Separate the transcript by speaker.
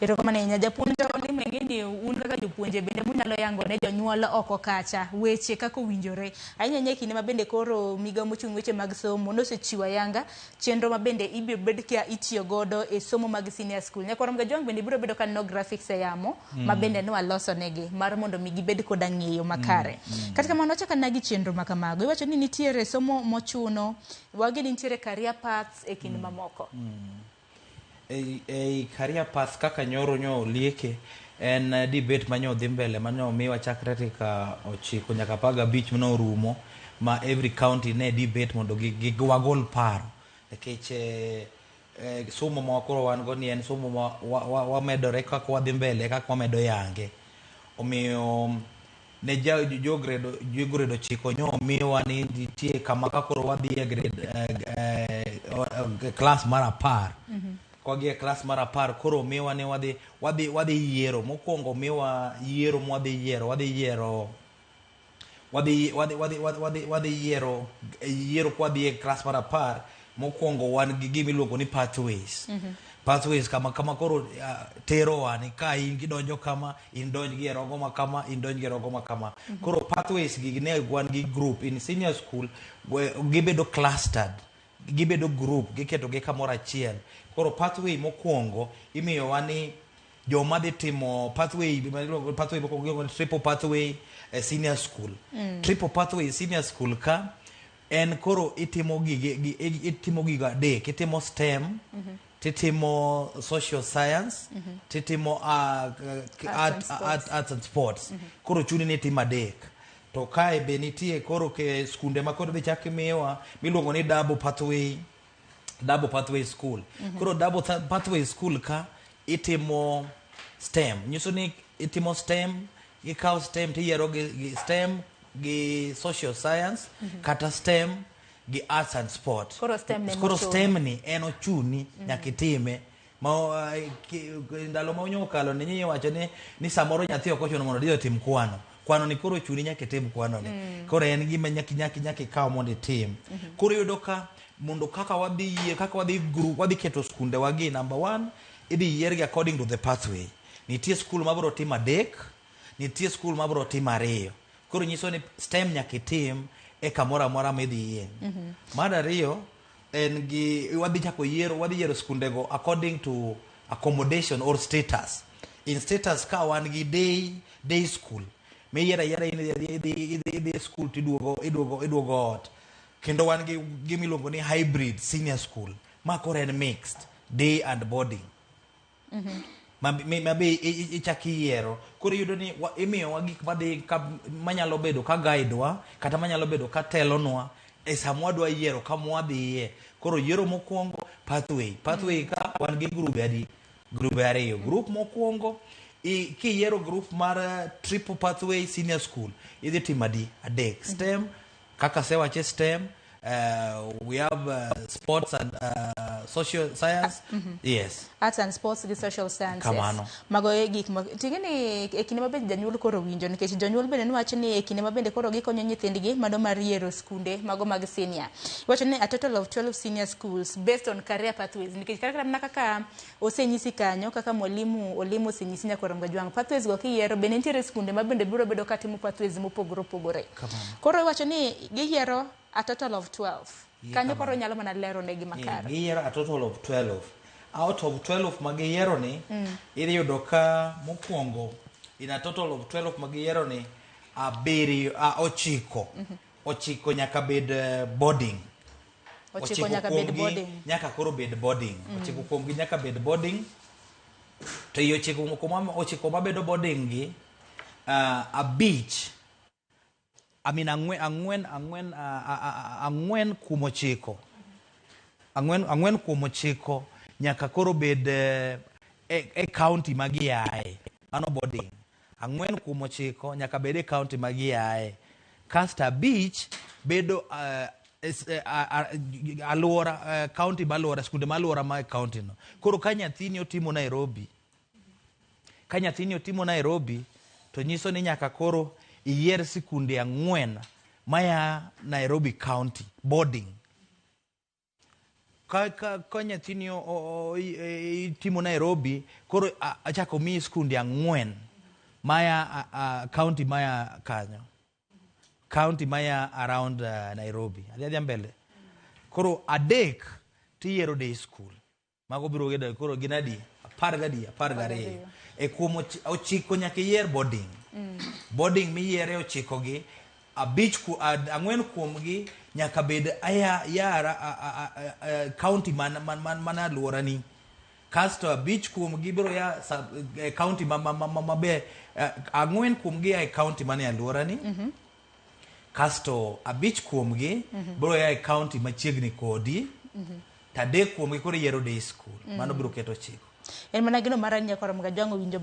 Speaker 1: Erokamano ahinya japuonj Olimo, ing'e ni un kaka jopuonje bende munyalo yango ne jonyuol oko kacha weche kaka owinjore. Ahinya ahinya e kinde ma bende koro migawo mochung' weche mag somo nosechiwo ayanga chenro ma bende ibiro bed ka itiyo godo e somo mag senior school. Nyakwar Mgajwang' bende biro bedo ka neno graphics e yamo ma bende nwaloso negi mar mondo mi gibed koda ng'eyo makare. Kata kamano wachak anena gi chenro ma kamago. Iwacho ni nitiere somo mochuno, wagi ni nitiere career paths e kind mamoko.
Speaker 2: Ei career path kaka nyoro nyo olieke en debate manyo dhi mbele manyo omiwa chakre tarik 9 nyaka 15 mane orumo, ma every county ne debate mondo gi wagol paro nikech somo ma koro wan go ni en somo ma wamedore kaka wadhi mbele, kaka wamedo yange. Omiyo ne ja jo grade 9 nyo miwa ni nitie kama ka koro wadhi e grade class mar 10. Kwadhi e class mar 10, koro miwa ni wadhi yiero mokwongo, miwa yiero mwadhi yiero, wadhi yiero wadhi wadhi wadhi wadhi wadhi wadhi yiero yiero kwadhi e class mar 10. Mokwongo wan gi gima iluongo ni pathways. Pathways kama koro terowa ni ka in gidonjo kama, in donj gi e rogo ma kama, in donj gi e rogo ma kama. Koro pathways gi ne wan gi group in senior school, gibedo clustered, gibedo group, giketo gi kamoro achiel. Koro pathway mokwongo imiyowa ni joma dhi timo pathway ma iluongo pathway mokwongo iluongo ni triple pathway e senior school. Triple pathway senior school ka en koro itimo gige itimo gigo adek: itimo STEM, titimo social science, titimo
Speaker 1: Arts and sports.
Speaker 2: Arts and sports. Koro chuni ni itimo adek. To kae be nitie koro ke skunde ma koro dhi chak miyowa miluongo ni double pathway, double pathway school. Koro double pathway school ka itimo STEM, nyiso ni itimo STEM, ikawo STEM tiyiero gi STEM gi social science kata STEM gi arts and sport.
Speaker 1: Koro STEM ne
Speaker 2: Koro
Speaker 1: mochuno.
Speaker 2: STEM ni en ochuni nyaka itime ma ndalo ma onyo okalo ni nyi wacho ni samoro nyathi ok ochuno mondo odhi otim kwano. Kwano ni koro ochuni nyaka itim kwano ni. Koro en gima nyaka ikaw mondo itim. Koro iyudo ka mondo kaka wadhi yie, kaka wadhi group, wadhi keto skunde wagi, number one, idhi yiergi according to the pathway. Nitie skul mabiro timo adek, nitie skul mabiro timo ariyo. Koro nyiso ni STEM nyaka itim e kamoro amora midhiye. Mar ariyo en gi wadhi chako yiero, wadhi yiero skundego according to accommodation or status. In status ka wan gi day school miyiero ayiera in idhi school to iduogo ot. Kendo wan gi gima iluongo ni hybrid senior school, ma koro en mixed day and boarding ma be ichak iyiero. Koro iyudo ni imiyowa gik madhi ka, manyalo bedo ka guide wa kata manyalo bedo ka telonwa e sama wadwa yiero kama wadhiye. Koro yiero mokwongo, pathway. Ka wan gi grube adi? Grube ariyo. Group mokwongo, kiyiero group mar triple pathway senior school, idhi timo adi? Adek. STEM kaka asewache, STEM, we have sports and social science, yes.
Speaker 1: Arts and sports gi social sciences.
Speaker 2: Kamano.
Speaker 1: Mago e gik ma ting'e ni e kinde ma bende janyuol koro winjo, nikech jonyuol bende nwacho ni e kinde ma bende koro gikonyo nyithindgi mano mar yiero skunde mago mag senior. Iwacho ni a total of 12 senior schools based on career pathways, nikech kata mana kaka osenyisi kanyo, kaka mwalimu Olimo osenyisi, nyakwar Mgajwang', pathways go kiyiero bende nitiere skunde ma bende biro bedo katimo pathways mopogore opogore.
Speaker 2: Kamano.
Speaker 1: Koro iwacho ni giyiero a total of 12.
Speaker 2: Yie
Speaker 1: Kanyo
Speaker 2: kamano.
Speaker 1: koro nyalo mana lero negi makare.
Speaker 2: Giyiero a total of 12. Out of 12 ma giyiero ni, idhi yudo ka mokwongo in a total of 12 ma giyiero ni, abiriyo, 9 nyaka bed boarding.
Speaker 1: 9 nyaka bed
Speaker 2: kuomgi
Speaker 1: boarding.
Speaker 2: Nyaka koro bed boarding. 9 kuomgi nyaka bed boarding. To i 9 mabedo boarding gi, 5, I mean 4 kuom 9, 4 kuom 9 nyaka koro bed e county ma giaye. Mano boarding. 4 kuom 9 nyaka bed e county ma giaye. Kasto 5 bedo aluora, county maluora, skunde maluora ma e county no. Koro ka nyathini otimo Nairobi, ka nyathini otimo Nairobi, to nyiso ni nyaka koro iyier sikunde 4 maya Nairobi County boarding. Ka nyathini itimo Nairobi, koro achako miyi skunde ang'wen maya county maya kanyo. County maya around Nairobi. Adhi adhiya mbele. Koro adek tiyiero day school. Mago biro bedo koro gin adi? 12, 12. E kuom 9 nyaka iyier boarding. Boarding miyiere 9 gi, abich 4 kuomgi nyaka bed aya yara county man alworani. Kasto 5 kuomgi biro ya county ma be 4 kuomgi ya e county man e alworani. Kasto 5 kuomgi biro ya e county machiegni kodi. To 3 kuomgi koro iyiero day school. Mano biro keto 9.
Speaker 1: En mana gino mar Nyakwar Mgajwang' owinjo.